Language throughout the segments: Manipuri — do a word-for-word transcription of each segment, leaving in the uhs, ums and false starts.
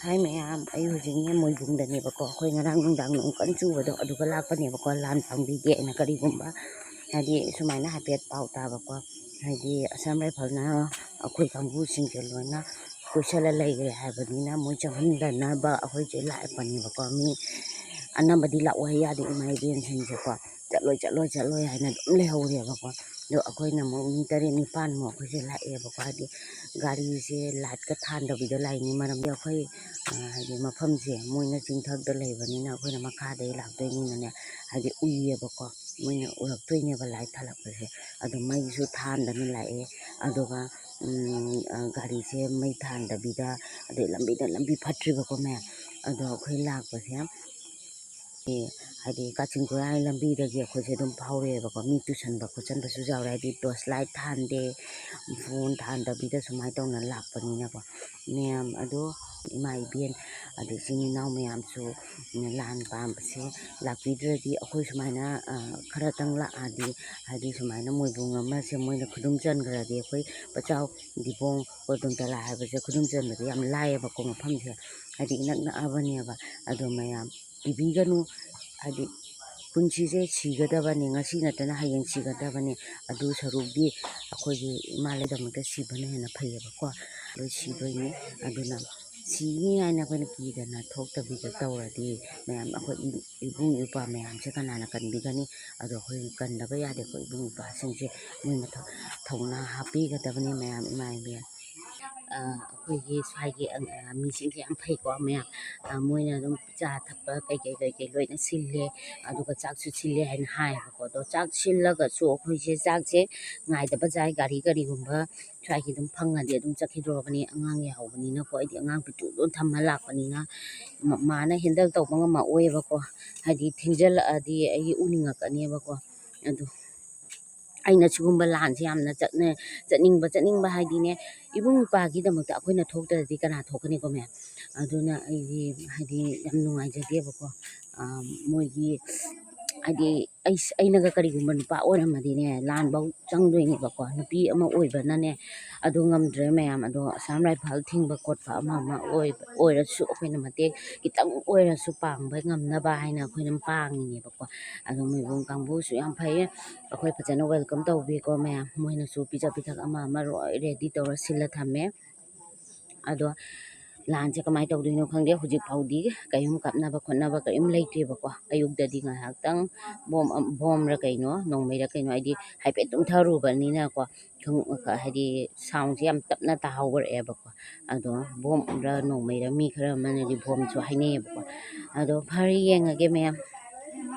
ꯍꯥꯏ ꯃꯌꯥꯝ, ꯑꯩ ꯍꯧꯖꯤꯛꯅꯦ ꯃꯣꯏꯕꯨꯡꯗꯅꯦꯕꯀꯣ꯫ ꯑꯩꯈꯣꯏ ꯉꯔꯥꯡ ꯅꯨꯡꯗꯥꯡ ꯅꯣꯡ ꯀꯟꯅ ꯆꯨꯕꯗꯣ, ꯑꯗꯨꯒ ꯂꯥꯛꯄꯅꯦꯕꯀꯣ, ꯂꯥꯟ ꯄꯥꯡꯕꯤꯒꯦ ꯍꯥꯏꯅ꯫ ꯀꯔꯤꯒꯨꯝꯕ ꯍꯥꯏꯗꯤ ꯁꯨꯃꯥꯏꯅ ꯍꯥꯏꯐꯦꯠ ꯄꯥꯎ ꯇꯥꯕꯀꯣ, ꯍꯥꯏꯗꯤ ꯑꯁꯥꯝ ꯔꯥꯏꯐꯜꯅ ꯑꯩꯈꯣꯏ ꯀꯥꯡꯕꯨꯁꯤꯡꯁꯦ ꯂꯣꯏꯅ ꯀꯣꯏꯁꯜꯂ ꯂꯩꯈ꯭ꯔꯦ ꯍꯥꯏꯕꯅꯤꯅ, ꯃꯣꯏ ꯆꯪꯍꯟꯗꯅꯕ ꯑꯩꯈꯣꯏꯁꯦ ꯂꯥꯛꯄꯅꯦꯕꯀꯣ꯫ ꯃꯤ ꯑꯅꯝꯕꯗꯤ ꯂꯥꯛꯑꯣ ꯍꯥꯏ ꯌꯥꯗꯦ, ꯏꯃꯥ ꯏꯕꯦꯟꯁꯤꯡꯁꯦꯀꯣ꯫ "ꯆꯠꯂꯣꯏ, ꯆꯠꯂꯣꯏ, ꯆꯠꯂꯣꯏ" ꯍꯥꯏꯅ ꯑꯗꯨꯝ ꯂꯩꯍꯧꯔꯦꯕꯀꯣ꯫ ꯑꯗꯣ ꯑꯩꯈꯣꯏꯅ ꯑꯃꯨꯛ ꯃꯤ ꯇꯔꯦꯠ ꯅꯤꯄꯥꯟꯃꯨꯛ ꯑꯩꯈꯣꯏꯁꯦ ꯂꯥꯛꯑꯦꯕꯀꯣ꯫ ꯍꯥꯏꯗꯤ ꯒꯥꯔꯤꯁꯦ ꯂꯥꯏꯠꯀ ꯊꯥꯟꯗꯕꯤꯗ ꯂꯥꯛꯏꯅꯤ꯫ ꯃꯔꯝꯗꯤ ꯑꯩꯈꯣꯏ, ꯑ, ꯍꯥꯏꯗꯤ ꯃꯐꯝꯁꯦ ꯃꯣꯏꯅ ꯆꯤꯡꯊꯛꯇ ꯂꯩꯕꯅꯤꯅ, ꯑꯩꯈꯣꯏꯅ ꯃꯈꯥꯗꯩ ꯂꯥꯛꯇꯣꯏꯅꯤꯅꯅꯦ, ꯍꯥꯏꯗꯤ ꯎꯏꯌꯦꯕꯀꯣ, ꯃꯣꯏꯅ ꯎꯔꯛꯇꯣꯏꯅꯦꯕ ꯂꯥꯏꯠ ꯊꯥꯜꯂꯛꯄꯁꯦ꯫ ꯑꯗꯣ ꯃꯩꯁꯨ ꯊꯥꯟꯗꯅ ꯂꯥꯛꯑꯦ꯫ ꯑꯗꯨꯒ, ꯎꯝ, ꯑ, ꯒꯥꯔꯤꯁꯦ ꯃꯩ ꯊꯥꯟꯗꯕꯤꯗ, ꯑꯗꯩ ꯂꯝꯕꯤꯗ, ꯂꯝꯕꯤ ꯐꯠꯇ꯭ꯔꯤꯕꯀꯣ ꯃꯌꯥꯝ꯫ ꯑꯗꯣ ꯑꯩꯈꯣꯏ ꯂꯥꯛꯄꯁꯦ, ꯑꯦ, ꯍꯥꯏꯗꯤ ꯀꯥꯆꯤꯟ ꯀꯣꯏꯌꯥꯒꯤ ꯂꯝꯕꯤꯗꯒꯤ ꯑꯩꯈꯣꯏꯁꯦ ꯑꯗꯨꯝ ꯐꯥꯎꯔꯛꯑꯦꯕꯀꯣ꯫ ꯃꯤ ꯇꯨꯁꯟꯕ ꯈꯣꯠꯆꯟꯕꯁꯨ ꯌꯥꯎꯔꯦ, ꯍꯥꯏꯗꯤ ꯇꯣꯔꯆ ꯂꯥꯏꯠ ꯊꯥꯟꯗꯦ, ꯐꯣꯟ ꯊꯥꯟꯗꯕꯤꯗ ꯁꯨꯃꯥꯏꯅ ꯇꯧꯅ ꯂꯥꯛꯄꯅꯤꯅꯀꯣ꯫ ꯃꯌꯥꯝ ꯑꯗꯣ, ꯏꯃꯥ ꯏꯕꯦꯟ ꯑꯗꯩ ꯏꯆꯤꯟ ꯏꯅꯥꯎ ꯃꯌꯥꯝꯁꯨ ꯂꯥꯟ ꯄꯥꯝꯕꯁꯦ ꯂꯥꯛꯄꯤꯗ꯭ꯔꯗꯤ, ꯑꯩꯈꯣꯏ ꯁꯨꯃꯥꯏꯅ, ꯑ, ꯈꯔꯇꯪ ꯂꯥꯛꯑꯗꯤ, ꯍꯥꯏꯗꯤ ꯁꯨꯃꯥꯏꯅ ꯃꯣꯏꯕꯨꯡ ꯑꯃꯁꯦ ꯃꯣꯏꯅ ꯈꯨꯗꯨꯝ ꯆꯟꯈ꯭ꯔꯗꯤ, ꯑꯩꯈꯣꯏ ꯄꯆꯥꯎ ꯗꯤꯕꯣꯡ ꯀꯣꯗꯣꯟꯇꯂꯥ ꯍꯥꯏꯕꯁꯦ ꯈꯨꯗꯨꯝ ꯆꯟꯕꯗ ꯌꯥꯝ ꯂꯥꯏꯌꯦꯕꯀꯣ, ꯃꯐꯝꯁꯦ ꯍꯥꯏꯗꯤ ꯏꯅꯛ ꯅꯛꯑꯕꯅꯦꯕ꯫ ꯑꯗꯣ ꯃꯌꯥꯝ ꯀꯤꯕꯤꯒꯅꯨ, ꯍꯥꯏꯗꯤ ꯄꯨꯟꯁꯤꯁꯦ ꯁꯤꯒꯗꯕꯅꯤ, ꯉꯁꯤ ꯅꯠꯇꯅ ꯍꯌꯦꯡ ꯁꯤꯒꯗꯕꯅꯤ꯫ ꯑꯗꯨ ꯁꯔꯨꯛꯇꯤ ꯑꯩꯈꯣꯏꯒꯤ ꯏꯃꯥ ꯂꯩꯗꯃꯛꯇ ꯁꯤꯕꯅ ꯍꯦꯟꯅ ꯐꯩꯌꯦꯕꯀꯣ꯫ ꯂꯣꯏ ꯁꯤꯗꯣꯏꯅꯤ꯫ ꯑꯗꯨꯅ ꯁꯤꯅꯤ ꯍꯥꯏꯅ ꯑꯩꯈꯣꯏꯅ ꯀꯤꯗꯅ ꯊꯣꯛꯇꯕꯤꯗ ꯇꯧꯔꯗꯤ, ꯃꯌꯥꯝ ꯑꯩꯈꯣꯏ ꯏ-, ꯏꯕꯨꯡ ꯏꯄ꯭ꯋꯥ ꯃꯌꯥꯝꯁꯦ ꯀꯅꯥꯅ ꯀꯟꯕꯤꯒꯅꯤ? ꯑꯗꯣ ꯑꯩꯈꯣꯏ ꯀꯟꯗꯕ ꯌꯥꯗꯦꯀꯣ꯫ ꯏꯕꯨꯡ ꯏꯄ꯭ꯋꯥꯁꯤꯡꯁꯦ ꯃꯣꯏ ꯃꯊꯧ, ꯊꯧꯅꯥ ꯍꯥꯞꯄꯤꯒꯗꯕꯅꯤ ꯃꯌꯥꯝ, ꯏꯃꯥ ꯏꯕꯦꯟ꯫ ꯑ, ꯑꯩꯈꯣꯏꯒꯤ ꯁ꯭ꯋꯥꯏꯒꯤ, ꯑ, ꯃꯤꯁꯤꯡꯁꯦ ꯌꯥꯝ ꯐꯩꯀꯣ ꯃꯌꯥꯝ꯫ ꯑ, ꯃꯣꯏꯅ ꯑꯗꯨꯝ ꯆꯥ ꯊꯛꯄ ꯀꯩꯀꯩ ꯀꯩꯀꯩ ꯂꯣꯏꯅ ꯁꯤꯜꯂꯦ꯫ ꯑꯗꯨꯒ ꯆꯥꯛꯁꯨ ꯁꯤꯜꯂꯦ ꯍꯥꯏꯅ ꯍꯥꯏꯌꯦꯕꯀꯣ꯫ ꯑꯗꯣ ꯆꯥꯛ ꯁꯤꯜꯂꯒꯁꯨ ꯑꯩꯈꯣꯏꯁꯦ ꯆꯥꯛꯁꯦ ꯉꯥꯏꯗꯕ ꯌꯥꯏ꯫ ꯒꯥꯔꯤ ꯀꯔꯤꯒꯨꯝꯕ ꯁ꯭ꯋꯥꯏꯒꯤ ꯑꯗꯨꯝ ꯐꯪꯉꯗꯤ ꯑꯗꯨꯝ ꯆꯠꯈꯤꯗ꯭ꯔꯣꯕꯅꯤ꯫ ꯑꯉꯥꯡ ꯌꯥꯎꯕꯅꯤꯅꯀꯣ, ꯑꯩꯗꯤ ꯑꯉꯥꯡ ꯄꯤꯛꯇ꯭ꯔꯨꯗꯣ ꯊꯝꯃ ꯂꯥꯛꯄꯅꯤꯅ, ꯃ-, ꯃꯥꯅ ꯍꯦꯟꯗꯜ ꯇꯧꯕ ꯉꯝꯃꯛꯑꯣꯏꯕꯀꯣ꯫ ꯍꯥꯏꯗꯤ ꯊꯦꯡꯖꯜꯂꯛꯑꯗꯤ ꯑꯩ ꯎꯅꯤꯡꯉꯛꯀꯅꯦꯕꯀꯣ꯫ ꯑꯗꯣ ꯑꯩꯅ ꯁꯤꯒꯨꯝꯕ ꯂꯥꯟꯁꯦ ꯌꯥꯝꯅ ꯆꯠꯅ-, ꯆꯠꯅꯤꯡꯕ, ꯆꯠꯅꯤꯡꯕ ꯍꯥꯏꯗꯤꯅꯦ, ꯏꯕꯨꯡ ꯏꯄ꯭ꯋꯥꯒꯤꯗꯃꯛꯇ ꯑꯩꯈꯣꯏꯅ ꯊꯣꯛꯇ꯭ꯔꯗꯤ ꯀꯅꯥ ꯊꯣꯛꯀꯅꯤꯀꯣ ꯃꯌꯥꯝ? ꯑꯗꯨꯅ ꯑꯩꯗꯤ ꯍꯥꯏꯗꯤ ꯌꯥꯝ ꯅꯨꯡꯉꯥꯏꯖꯗꯦꯕꯀꯣ꯫ ꯑꯥ, ꯃꯣꯏꯒꯤ ꯍꯥꯏꯗꯤ ꯑꯩ, ꯑꯩꯅꯒ ꯀꯔꯤꯒꯨꯝꯕ ꯅꯨꯄꯥ ꯑꯣꯏꯔꯝꯃꯗꯤꯅꯦ, ꯂꯥꯟꯐꯧ ꯆꯪꯗꯣꯏꯅꯦꯕꯀꯣ꯫ ꯅꯨꯄꯤ ꯑꯃ ꯑꯣꯏꯕꯅꯅꯦ ꯑꯗꯨ ꯉꯝꯗ꯭ꯔꯦ ꯃꯌꯥꯝ꯫ ꯑꯗꯣ ꯑꯁꯥꯝ ꯔꯥꯏꯐꯜ ꯊꯤꯡꯕ ꯈꯣꯠꯄ ꯑꯃ ꯑꯃ ꯑꯣꯏ-, ꯑꯣꯏꯔꯁꯨ, ꯑꯩꯈꯣꯏꯅ ꯃꯇꯦꯡ ꯈꯤꯇꯪ ꯑꯣꯏꯔꯁꯨ ꯄꯥꯡꯕ ꯉꯝꯅꯕ ꯍꯥꯏꯅ ꯑꯩꯈꯣꯏꯅ ꯄꯥꯡꯉꯤꯅꯦꯕꯀꯣ꯫ ꯑꯗꯣ ꯃꯣꯏꯕꯨꯡ ꯀꯥꯡꯕꯨꯁꯨ ꯌꯥꯝ ꯐꯩꯌꯦ, ꯑꯩꯈꯣꯏ ꯐꯖꯅ ꯋꯦꯜꯀꯝ ꯇꯧꯕꯤꯀꯣ ꯃꯌꯥꯝ꯫ ꯃꯣꯏꯅꯁꯨ ꯄꯤꯖ ꯄꯤꯊꯛ ꯑꯃ ꯑꯃ ꯂꯣꯏ ꯔꯦꯗꯤ ꯇꯧꯔ ꯁꯤꯜꯂ ꯊꯝꯃꯦ꯫ ꯑꯗꯣ ꯂꯥꯟꯁꯦ ꯀꯃꯥꯏꯅ ꯇꯧꯗꯣꯏꯅꯣ ꯈꯪꯗꯦ꯫ ꯍꯧꯖꯤꯛ ꯐꯥꯎꯗꯤ ꯀꯔꯤꯝ ꯀꯥꯞꯅꯕ ꯈꯣꯠꯅꯕ ꯀꯔꯤꯝ ꯂꯩꯇꯦꯕꯀꯣ꯫ ꯑꯌꯨꯛꯇꯗꯤ ꯉꯥꯏꯍꯥꯛꯇꯪ ꯕꯣꯝ, ꯕꯣꯝꯔ ꯀꯩꯅꯣ, ꯅꯣꯡꯃꯩꯔ ꯀꯩꯅꯣ, ꯍꯥꯏꯗꯤ ꯍꯥꯏꯐꯦꯠ ꯇꯨꯝꯊꯔꯨꯕꯅꯤꯅꯀꯣ, ꯈꯪ-, ꯍꯥꯏꯗꯤ ꯁꯥꯎꯟꯁꯦ ꯌꯥꯝ ꯇꯞꯅ ꯇꯥꯍꯧꯔꯛꯑꯦꯕꯀꯣ꯫ ꯑꯗꯣ ꯕꯣꯝꯔ ꯅꯣꯡꯃꯩꯔ ꯃꯤ ꯈꯔ ꯑꯃꯅꯗꯤ ꯕꯣꯝꯁꯨ ꯍꯥꯏꯅꯩꯌꯦꯕꯀꯣ꯫ ꯑꯗꯣ ꯐꯔꯦ, ꯌꯦꯡꯉꯒꯦ ꯃꯌꯥꯝ꯫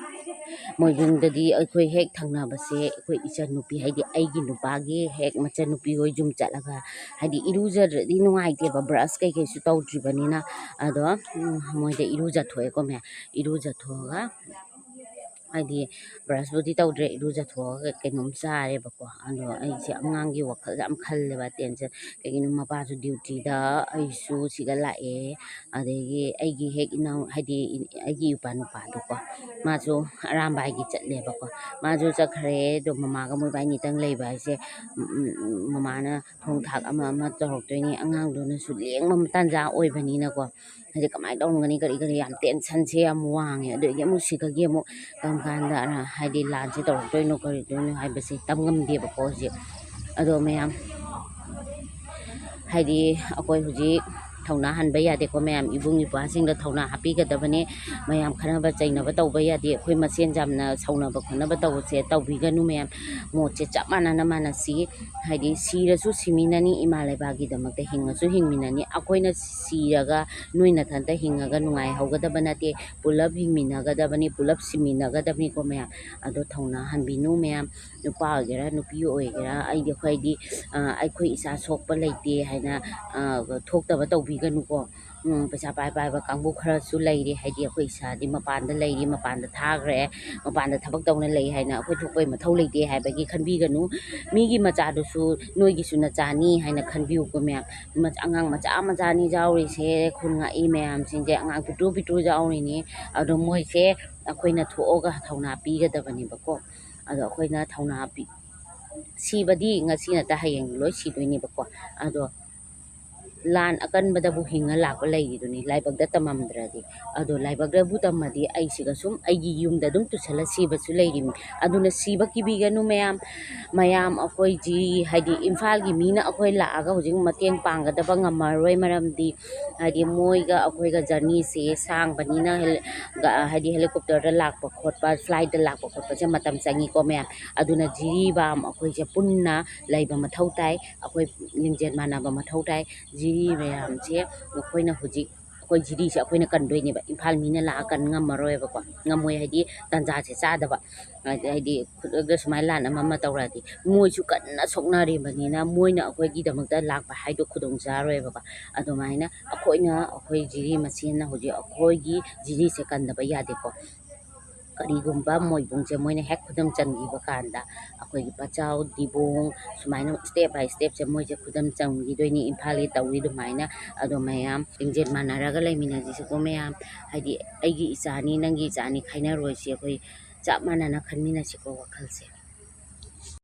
ꯃꯣꯏꯕꯨꯡꯗꯗꯤ ꯑꯩꯈꯣꯏ ꯍꯦꯛ ꯊꯪꯅꯕꯁꯦ ꯑꯩꯈꯣꯏ ꯏꯆꯟꯅꯨꯄꯤ, ꯍꯥꯏꯗꯤ ꯑꯩꯒꯤ ꯅꯨꯄꯥꯒꯤ ꯍꯦꯛ ꯃꯆꯟꯅꯨꯄꯤ ꯍꯣꯏ ꯌꯨꯝ ꯆꯠꯂꯒ, ꯍꯥꯏꯗꯤ ꯏꯔꯨꯖꯗ꯭ꯔꯗꯤ ꯅꯨꯡꯉꯥꯏꯇꯦꯕ, ꯕ꯭ꯔꯁ ꯀꯩꯀꯩꯁꯨ ꯇꯧꯗ꯭ꯔꯤꯕꯅꯤꯅ꯫ ꯑꯗꯣ, ꯎꯝ, ꯃꯣꯏꯗ ꯏꯔꯨꯖꯊꯣꯛꯑꯦꯀꯣ ꯃꯌꯥꯝ꯫ ꯏꯔꯨꯖꯊꯣꯛꯑꯒ ꯍꯥꯏꯗꯤ ꯕ꯭ꯔꯁꯄꯨꯗꯤ ꯇꯧꯗ꯭ꯔꯦ, ꯏꯔꯨꯖꯊꯣꯛꯑꯒ ꯀꯩꯅꯣꯝ ꯆꯥꯔꯦꯕꯀꯣ꯫ ꯑꯗꯣ ꯑꯩꯁꯦ ꯑꯉꯥꯡꯒꯤ ꯋꯥꯈꯜ ꯌꯥꯝ ꯈꯜꯂꯦꯕ, ꯇꯦꯟꯁꯟ꯫ ꯀꯩꯒꯤꯅꯣ, ꯃꯄꯥꯁꯨ ꯗ꯭ꯌꯨꯇꯤꯗ, ꯑꯩꯁꯨ ꯁꯤꯗ ꯂꯥꯛꯑꯦ꯫ ꯑꯗꯒꯤ ꯑꯩꯒꯤ ꯍꯦꯛ ꯏꯅꯥꯎ, ꯍꯥꯏꯗꯤ ꯑꯩꯒꯤ ꯏꯄ꯭ꯋꯥ ꯅꯨꯄꯥꯗꯣꯀꯣ, ꯃꯥꯁꯨ ꯑꯔꯥꯝꯕꯥꯏꯒꯤ ꯆꯠꯂꯦꯕꯀꯣ꯫ ꯃꯥꯁꯨ ꯆꯠꯈ꯭ꯔꯦ꯫ ꯑꯗꯣ ꯃꯃꯥꯒ ꯃꯣꯏꯕꯥꯅꯤꯇꯪ ꯂꯩꯕ ꯍꯥꯏꯁꯦ, ꯎꯝ, ꯎꯝ, ꯎꯝ, ꯃꯃꯥꯅ ꯊꯣꯡ ꯊꯥꯛ ꯑꯃ ꯑꯃ ꯇꯧꯔꯛꯇꯣꯏꯅꯤ꯫ ꯑꯉꯥꯡꯗꯨꯅꯁꯨ ꯂꯦꯡꯕ ꯇꯥꯟꯖꯥ ꯑꯣꯏꯕꯅꯤꯅꯀꯣ, ꯍꯥꯏꯗꯤ ꯀꯃꯥꯏꯅ ꯇꯧꯔꯝꯒꯅꯤ, ꯀꯔꯤ ꯀꯔꯤ, ꯌꯥꯝ ꯇꯦꯟꯁꯟꯁꯦ ꯌꯥꯝ ꯋꯥꯡꯉꯦ꯫ ꯑꯗꯒꯤ ꯑꯃꯨꯛ ꯁꯤꯗꯒꯤ ꯑꯃꯨꯛ ꯀꯔꯝ ꯀꯥꯟꯗ, ꯍꯥꯏꯗꯤ ꯂꯥꯟꯁꯦ ꯇꯧꯔꯛꯇꯣꯏꯅꯣ, ꯀꯔꯤꯗꯣꯏꯅꯣ ꯍꯥꯏꯕꯁꯦ ꯇꯝ ꯉꯝꯗꯦꯕꯀꯣ ꯍꯧꯖꯤꯛ꯫ ꯑꯗꯣ ꯃꯌꯥꯝ, ꯍꯥꯏꯗꯤ ꯑꯩꯈꯣꯏ ꯍꯧꯖꯤꯛ ꯊꯧꯅꯥ ꯍꯟꯕ ꯌꯥꯗꯦꯀꯣ ꯃꯌꯥꯝ꯫ ꯏꯕꯨꯡ ꯏꯄ꯭ꯋꯥꯁꯤꯡꯗ ꯊꯧꯅꯥ ꯍꯥꯞꯄꯤꯒꯗꯕꯅꯤ꯫ ꯃꯌꯥꯝ ꯈꯠꯅꯕ ꯆꯩꯅꯕ ꯇꯧꯕ ꯌꯥꯗꯦ꯫ ꯑꯩꯈꯣꯏ ꯃꯁꯦꯟ ꯌꯥꯝꯅ ꯁꯥꯎꯅꯕ ꯈꯣꯠꯅꯕ ꯇꯧꯕꯁꯦ ꯇꯧꯕꯤꯒꯅꯨ ꯃꯌꯥꯝ꯫ ꯃꯣꯠꯁꯦ ꯆꯞ ꯃꯥꯟꯅꯅ ꯃꯥꯟꯅꯁꯤ꯫ ꯍꯥꯏꯗꯤ ꯁꯤꯔꯁꯨ ꯁꯤꯃꯤꯟꯅꯅꯤ, ꯏꯃꯥ ꯂꯩꯕꯥꯛꯀꯤꯗꯃꯛꯇ ꯍꯤꯡꯉꯁꯨ ꯍꯤꯡꯃꯤꯟꯅꯅꯤ꯫ ꯑꯩꯈꯣꯏꯅ ꯁꯤꯔꯒ ꯅꯣꯏ ꯅꯊꯟꯇ ꯍꯤꯡꯉꯒ ꯅꯨꯡꯉꯥꯏꯍꯧꯒꯗꯕ ꯅꯠꯇꯦ꯫ ꯄꯨꯂꯞ ꯍꯤꯡꯃꯤꯟꯅꯒꯗꯕꯅꯤ, ꯄꯨꯂꯞ ꯁꯤꯃꯤꯟꯅꯒꯗꯕꯅꯤꯀꯣ ꯃꯌꯥꯝ꯫ ꯑꯗꯣ ꯊꯧꯅꯥ ꯍꯟꯕꯤꯅꯨ ꯃꯌꯥꯝ, ꯅꯨꯄꯥ ꯑꯣꯏꯒꯦꯔꯥ ꯅꯨꯄꯤ ꯑꯣꯏꯒꯦꯔꯥ꯫ ꯑꯩꯗꯤ, ꯑꯩꯈꯣꯏꯗꯤ, ꯑ, ꯑꯩꯈꯣꯏ ꯏꯆꯥ ꯁꯣꯛꯄ ꯂꯩꯇꯦ ꯍꯥꯏꯅ, ꯑ, ꯊꯣꯛꯇꯕ ꯇꯧꯕꯤ ꯈꯟꯕꯤꯒꯅꯨꯀꯣ꯫ ꯎꯝ, ꯄꯩꯁꯥ ꯄꯥꯏ ꯄꯥꯏꯕ ꯀꯥꯡꯕꯨ ꯈꯔꯁꯨ ꯂꯩꯔꯤ, ꯍꯥꯏꯗꯤ ꯑꯩꯈꯣꯏ ꯏꯁꯥꯗꯤ ꯃꯄꯥꯟꯗ ꯂꯩꯔꯤ, ꯃꯄꯥꯟꯗ ꯊꯥꯈ꯭ꯔꯦ, ꯃꯄꯥꯟꯗ ꯊꯕꯛ ꯇꯧꯅ ꯂꯩ ꯍꯥꯏꯅ ꯑꯩꯈꯣꯏ ꯊꯣꯛꯄꯩ ꯃꯊꯧ ꯂꯩꯇꯦ ꯍꯥꯏꯕꯒꯤ ꯈꯟꯕꯤꯒꯅꯨ꯫ ꯃꯤꯒꯤ ꯃꯆꯥꯗꯨꯁꯨ ꯅꯣꯏꯒꯤꯁꯨ ꯅꯆꯥꯅꯤ ꯍꯥꯏꯅ ꯈꯟꯕꯤꯌꯨꯀꯣ ꯃꯌꯥꯝ꯫ ꯃꯆꯥ, ꯑꯉꯥꯡ ꯃꯆꯥ ꯃꯆꯥꯅꯤ ꯌꯥꯎꯔꯤꯁꯦ, ꯈꯨꯟ ꯉꯥꯛꯏ ꯃꯌꯥꯝꯁꯤꯡꯁꯦ, ꯑꯉꯥꯡ ꯄꯤꯛꯇ꯭ꯔꯨ ꯄꯤꯛꯇ꯭ꯔꯨ ꯌꯥꯎꯔꯤꯅꯤ꯫ ꯑꯗꯣ ꯃꯣꯏꯁꯦ ꯑꯩꯈꯣꯏꯅ ꯊꯣꯛꯑꯒ ꯊꯧꯅꯥ ꯄꯤꯒꯗꯕꯅꯦꯕꯀꯣ꯫ ꯑꯗꯣ ꯑꯩꯈꯣꯏꯅ ꯊꯧꯅꯥ ꯄꯤ-, ꯁꯤꯕꯗꯤ ꯉꯁꯤ ꯅꯠꯇ ꯍꯌꯦꯡ ꯂꯣꯏ ꯁꯤꯗꯣꯏꯅꯦꯕꯀꯣ꯫ ꯑꯗꯣ ꯂꯥꯟ ꯑꯀꯟꯕꯗꯕꯨ ꯍꯤꯡꯉ ꯂꯥꯛꯄ ꯂꯩꯔꯤꯗꯨꯅꯤ, ꯂꯥꯏꯕꯛꯇ ꯇꯝꯃꯝꯗ꯭ꯔꯗꯤ꯫ ꯑꯗꯣ ꯂꯥꯏꯕꯛꯇꯕꯨ ꯇꯝꯃꯗꯤ ꯑꯩꯁꯤꯒ ꯁꯨꯝ ꯑꯩꯒꯤ ꯌꯨꯝꯗ ꯑꯗꯨꯝ ꯇꯨꯁꯜꯂ ꯁꯤꯕꯁꯨ ꯂꯩꯔꯤꯅꯤ꯫ ꯑꯗꯨꯅ ꯁꯤꯕ ꯀꯤꯕꯤꯒꯅꯨ ꯃꯌꯥꯝ꯫ ꯃꯌꯥꯝ ꯑꯩꯈꯣꯏ ꯖꯤꯔꯤ, ꯍꯥꯏꯗꯤ ꯏꯝꯐꯥꯜꯒꯤ ꯃꯤꯅ ꯑꯩꯈꯣꯏ ꯂꯥꯛꯑꯒ ꯍꯧꯖꯤꯛ ꯃꯇꯦꯡ ꯄꯥꯡꯒꯗꯕ ꯉꯝꯃꯔꯣꯏ, ꯃꯔꯝꯗꯤ ꯍꯥꯏꯗꯤ ꯃꯣꯏꯒ ꯑꯩꯈꯣꯏꯒ ꯖꯔꯅꯤꯁꯦ ꯁꯥꯡꯕꯅꯤꯅ, ꯍꯦꯜ-, ꯒ-, ꯍꯥꯏꯗꯤ ꯍꯦꯂꯤꯀꯣꯞꯇꯔꯗ ꯂꯥꯛꯄ ꯈꯣꯠꯄ, ꯐ꯭ꯂꯥꯏꯠꯇ ꯂꯥꯛꯄ ꯈꯣꯠꯄꯁꯦ ꯃꯇꯝ ꯆꯪꯉꯤꯀꯣ ꯃꯌꯥꯝ꯫ ꯑꯗꯨꯅ ꯖꯤꯔꯤꯕꯥꯝ ꯑꯩꯈꯣꯏꯁꯦ ꯄꯨꯟꯅ ꯂꯩꯕ ꯃꯊꯧ ꯇꯥꯏ, ꯑꯩꯈꯣꯏ ꯂꯤꯡꯖꯦꯜ ꯃꯥꯟꯅꯕ ꯃꯊꯧ ꯇꯥꯏ꯫ ꯖꯤꯔꯤ ꯃꯌꯥꯝꯁꯦ ꯑꯩꯈꯣꯏꯅ ꯍꯧꯖꯤꯛ, ꯑꯩꯈꯣꯏ ꯖꯤꯔꯤꯁꯦ ꯑꯩꯈꯣꯏꯅ ꯀꯟꯗꯣꯏꯅꯦꯕ, ꯏꯝꯐꯥꯜ ꯃꯤꯅ ꯂꯥꯛꯑ ꯀꯟ ꯉꯝꯃꯔꯣꯏꯕꯀꯣ꯫ ꯉꯝꯃꯣꯏ ꯍꯥꯏꯗꯤ ꯇꯥꯟꯖꯥꯁꯦ ꯆꯥꯗꯕ, ꯍꯥꯏꯗꯤ, ꯍꯥꯏꯗꯤ ꯈꯨꯗꯛꯇ ꯁꯨꯃꯥꯏꯅ ꯂꯥꯟ ꯑꯃ ꯑꯃ ꯇꯧꯔꯛꯑꯗꯤ ꯃꯣꯏꯁꯨ ꯀꯟꯅ ꯁꯣꯛꯅꯔꯤꯕꯅꯤꯅ ꯃꯣꯏꯅ ꯑꯩꯈꯣꯏꯒꯤꯗꯃꯛꯇ ꯂꯥꯛꯄ ꯍꯥꯏꯗꯣ ꯈꯨꯗꯣꯡ ꯆꯥꯔꯣꯏꯕꯀꯣ꯫ ꯑꯗꯨꯃꯥꯏꯅ ꯑꯩꯈꯣꯏꯅ, ꯑꯩꯈꯣꯏ ꯖꯤꯔꯤ ꯃꯁꯦꯟꯅ ꯍꯧꯖꯤꯛ ꯑꯩꯈꯣꯏꯒꯤ ꯖꯤꯔꯤꯁꯦ ꯀꯟꯗꯕ ꯌꯥꯗꯦꯀꯣ꯫ ꯀꯔꯤꯒꯨꯝꯕ ꯃꯣꯏꯕꯨꯡꯁꯦ ꯃꯣꯏꯅ ꯍꯦꯛ ꯈꯨꯗꯨꯝ ꯆꯟꯈꯤꯕ ꯀꯥꯟꯗ ꯑꯩꯈꯣꯏꯒꯤ ꯄꯆꯥꯎ, ꯗꯤꯕꯣꯡ, ꯁꯨꯃꯥꯏꯅ step by stepꯁꯦ ꯃꯣꯏꯁꯦ ꯈꯨꯗꯨꯝ ꯆꯟꯈꯤꯗꯣꯏꯅꯤ, ꯏꯝꯐꯥꯜꯒꯤ ꯇꯧꯔꯤ ꯑꯗꯨꯃꯥꯏꯅ꯫ ꯑꯗꯣ ꯃꯌꯥꯝ ꯂꯤꯡꯖꯦꯜ ꯃꯥꯟꯅꯔꯒ ꯂꯩꯃꯤꯟꯅꯁꯤꯀꯣ ꯃꯌꯥꯝ꯫ ꯍꯥꯏꯗꯤ ꯑꯩꯒꯤ ꯏꯆꯥꯅꯤ, ꯅꯪꯒꯤ ꯏꯆꯥꯅꯤ ꯈꯥꯏꯅꯔꯣꯏꯁꯤ, ꯑꯩꯈꯣꯏ ꯆꯞ ꯃꯥꯟꯅꯅ ꯈꯟꯃꯤꯟꯅꯁꯤꯀꯣ ꯋꯥꯈꯜꯁꯦ꯫